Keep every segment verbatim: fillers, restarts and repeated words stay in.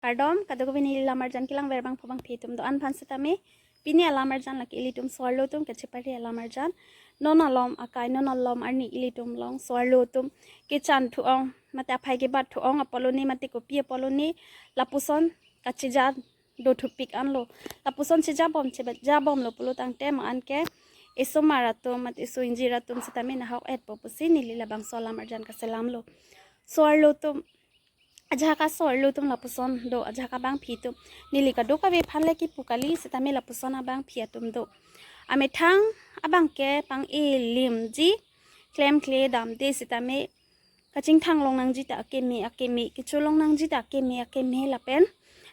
Kardom, kadokave neli lamarjan kelang ver bangphu bangphi atum do-an aphan sitame. Pini alamarjan lake ilitum so-arlo atum kachepari alamarjan. Non alom akai, non alom arni ilitum along so-arlo atum kechan thu-ong, mate aphai kebat thu-ong apotlo ne, mate kopi apotlo ne, lapuson kacheja do thupik anlo. Lapuson cheja bom, cheja bom lo pulo tangte ma-an ke esomar atum, mate eso ingjir atum sitame nahok-etpo pusi neli labangso alamarjan kaselamlo. So-arlo atum, ajahak aso-arlo atum lapuson do, ajahak abangphi atum. Neli kadokave aphan le kipu kali, sitame lapuson abangphi atum do. Amethang abang ke pang-e limji, klemkle damde sitame kachingthang long nangji ta akeme akeme, kecho long nangji ta akeme akeme lapen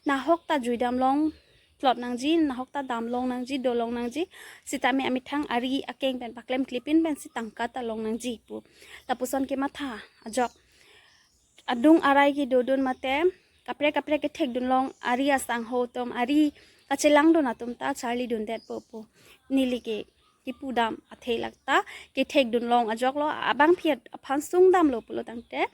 nahok ta juidam longplot nangji, nahok ta dam long nangji, do long nangji, sitame amethang ari akeng pen paklemklepin pensi tangka ta long nangji pu lapuson kematha ajok. Adung arai kedodun mate kaprek kaprek kethekdun long ari asangho atum, ari kachelangdun atum ta charlidundetpo pu neli ke kipudam athe lata kethekdun long ajok lo. Abangphi aphan sungdamlo pulo tangte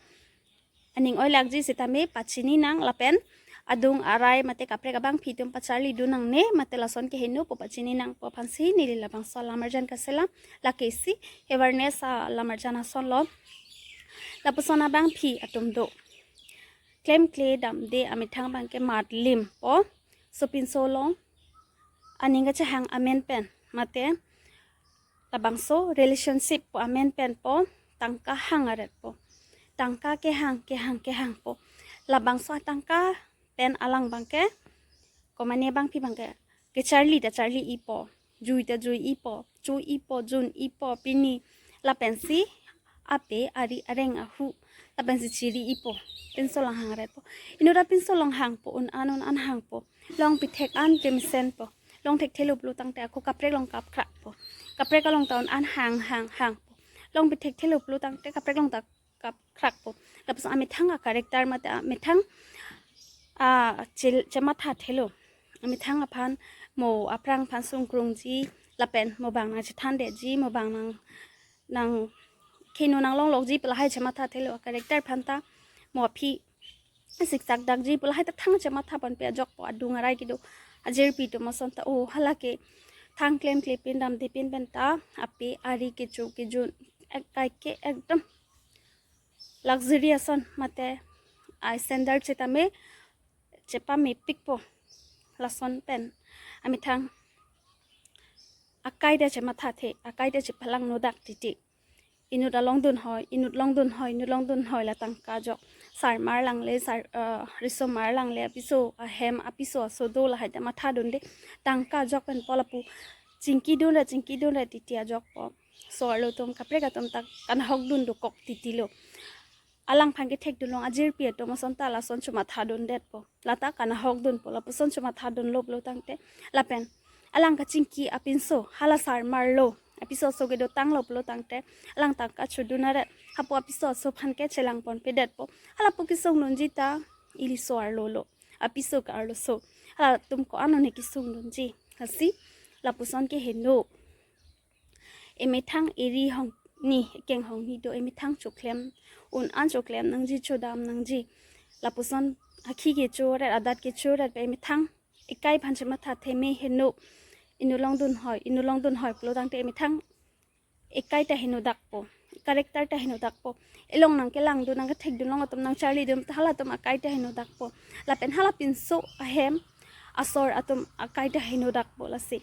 aning oi lakji sitame pachini nang lapen adung arai mate kaprek abangphi atum pacharlidun nangne, mate lason keheno pu pachini nangpo aphansi neli labangso alamarjan kaselam. Lake isi awareness alamarjan asonlo. Lapuson abangphi atum do, klemkle damde amethang abang ke mat limpo, sopinso along aning kachehang amen pen, mate labangso relationship pu amen penpo, tangka hang aretpo. Tangka kehang, kehang, kehangpo. Labangso atangka pen alang abang ke, komane abangphi abang ke, kecharli ta charli-ipo, jui ta jui-ipo, cho-ipo, jun-ipo, pini lapensi ape ari areng ahu lapensi chiri-ipo, pinso along hang aretpo. Inut apinso along hangpo, un-an un-an hangpo. Long pithek an kemesenpo. Long thekthelo pulo tangte ako kaprek along kapkhrakpo. Kaprek along ta un-an hang hang hangpo. Long pithekthelo pulo tangte kaprek along ta kapkhrakpo. Lapuson amethang a-character mate amethang a che-, chemathathelo. Amethang aphan mo aphrang aphan sungkrungji lapen mo abang nangchethandetji, mo abang nang, nang kheno nanglonglokji pu lahai chemathathelo. A-character aphan ta mo aphi siksakdakji pu lahai ta thang chematha ponpe ajokpo. Adung arai kedo ajirpi atum ason ta o hala ke thang klemklepin damdepin pen ta ape ari kecho kejun, ek-, kai ke ekdom luxury ason mate a-standard sitame chepamepikpo. Lason pen amethang akai ta chemathathe, akai ta chepalangnodak titi. Inut along dunhoi, inut along dunhoi, inut along dunhoi la tangka ajok. Sarmar langle, sar, eh, risomar langle, apiso ahem, apiso aso do lahai ta mathadunde. Tangka ajok penpo lapu chingkidunra, chingkidunra titi ajokpo. So-arlo atum kaprek atum ta kanahokdun dokok titilo. Alangphan kethekdun long ajirpi atum ason ta lason chomathadundetpo. Lata kanahokdunpo, lapuson chomathadunlo pulo tangte. Lapen alang kachingki apinso, hala sarmarlo, apiso aso kedotanglo pulo tangte, alang tangka chodun aret, hapu apiso aso aphan ke chelang ponpedetpo. Halapu kesungdunji ta ili so-arlo lo, apiso ke-arloso. Halatum ko-an one kesungdunji. Lasi lapuson keheno. Emethang eri hongni, ekeng hongni do, emethang choklem, un-an choklem nangji, chodam nangji. Lapuson akhi kecho aret, adat kecho aret pen emethang ekai aphan chemathathe, me heno. Inut along dunhoi, inut along dunhoi pulo tangte emethang ekai ta henodakpo, character ta henodakpo. Elong nangkelangdun, nangkethekdun long atum, nangcharlidun ta halatum akai ta henodakpo. Lapen hala pinso ahem asor atum akai ta henodakpo. Lasi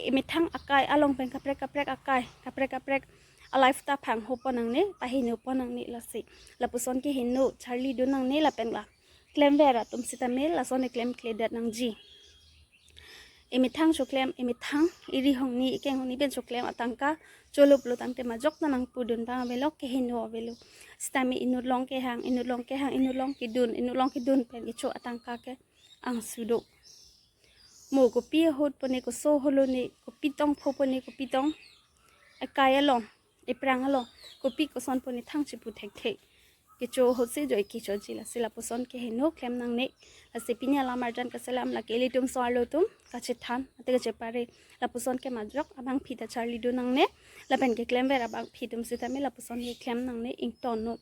emethang akai along pen kaprek kaprek akai, kaprek kaprek a-life ta phanghopo nangne, pahenopo nangne. Lasi lapuson keheno charlidun nangne lapen la klemver atum sitame lason eklemkledet nangji. Emethang choklem, emethang eri hongni, ekeng hongni pen choklem atangka cholo pulo tangte majok ta nangpudun abang avelo, keheno avelo. Sitame inut along kehang, inut along kehang, inut along kedun, inut along kedun pen kecho atangka ke angsudo. Mo kopi ahut pone, koso ahut lone, kopi tong pho pone, kopi tong ekai along, ephrang along, kopi koson pone thang chipu thekthe. Kecho ahutsi joi kechoji. Lasi lapuson keheno klem nangne. Lasi pini alamarjan kaselam, lake ilitum so-arlo atum kachethan mate kachepare, lapuson ke majok abangphi ta charlidun nangne. Lapen keklemver abangphi atum sitame lapuson keklem nangne, ingtonnon.